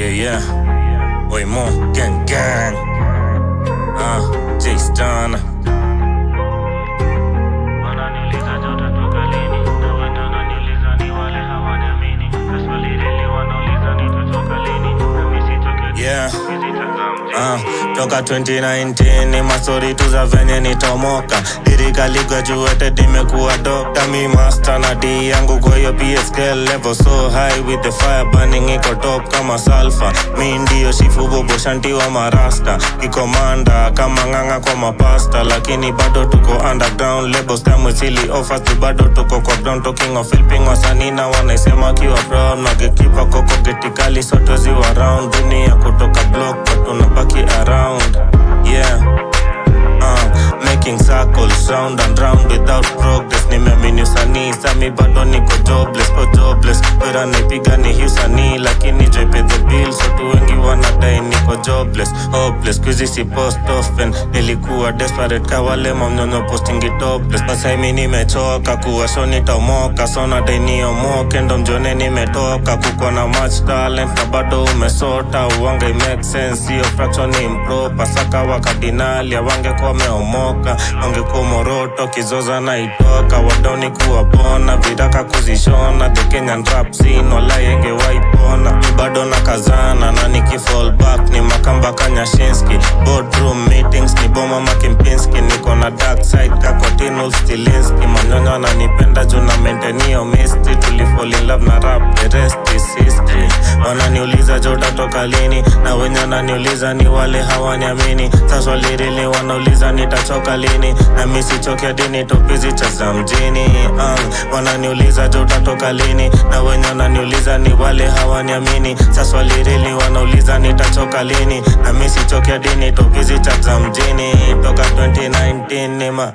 Yeah. Oimo, gang gang. J Stunna. Wananiuliza nitatoka lini, na wananiuliza ni wale hawaniamini. Na swali hili wanauliza nitatoka lini, na mimi sitoki. Yeah. Toka 2019 ni mastori tu za venye nitomoka. Lyrically graduated nimekuwa doctor. Mi master na D yangu kwa hiyo PSK level so high with the fire burning iko top kama sulfur. Mi ndio shifu bobo shanti wa marasta, kikomanda kama nganga kwa mapasta, lakini bado tuko underground. Labels kama silly offers tu bado tuko kwa ground. Talking of helping wasanii na wanaisema kiwa proud. Magekipa koko getikali sote ziwa round. Dunia kutoka block but tunabaki around. Yeah. Making circles round and round without progress. Nimeamini usanii sami bado niko jobless, oh jobless. Wera naipiga ni usanii lakini joy pay the bills. Watu wengi wanadai niko jobless, hopeless. Kuzi si post often, nilikuwa desperate kawale mamnyonyo posting it topless. Sasa mimi nimechoka kuwa so nitaomoka, so nadai niomoke ndo mjone nimetoka. Kuko na much talent na bado umesota, uwange make sense, sio fraction improper. Saka wa kardinali wangekuwa wameomoka, wangekuwa moroto kizoza na itoka. Wadauni kuwapona viraka kuzishona, the Kenyan rap scene wala yenge waipona. Mi bado na kazana na niki fall back ni makamba Kanyashinski. Boardroom meetings ni boma Makimpinski. Niko na dark side kakotinul Stilinski. Manyonyo ananipenda juu na maintain hiyo mystery. Tuli fall in love na rap, the rest is history. Wananiuliza jo utatoka lini, na wenye wananiuliza ni wale hawaniamini. Sasa swali wanauliza nitachoka lini, na mimi sichoki hadi nitopizi cha za mjini. Wananiuliza jo utatoka lini, na wenye wananiuliza ni wale hawaniamini. Sasa swali wanauliza nitachoka lini, na mimi sichoki hadi nitopizi cha za mjini. Toka 2019 ni ma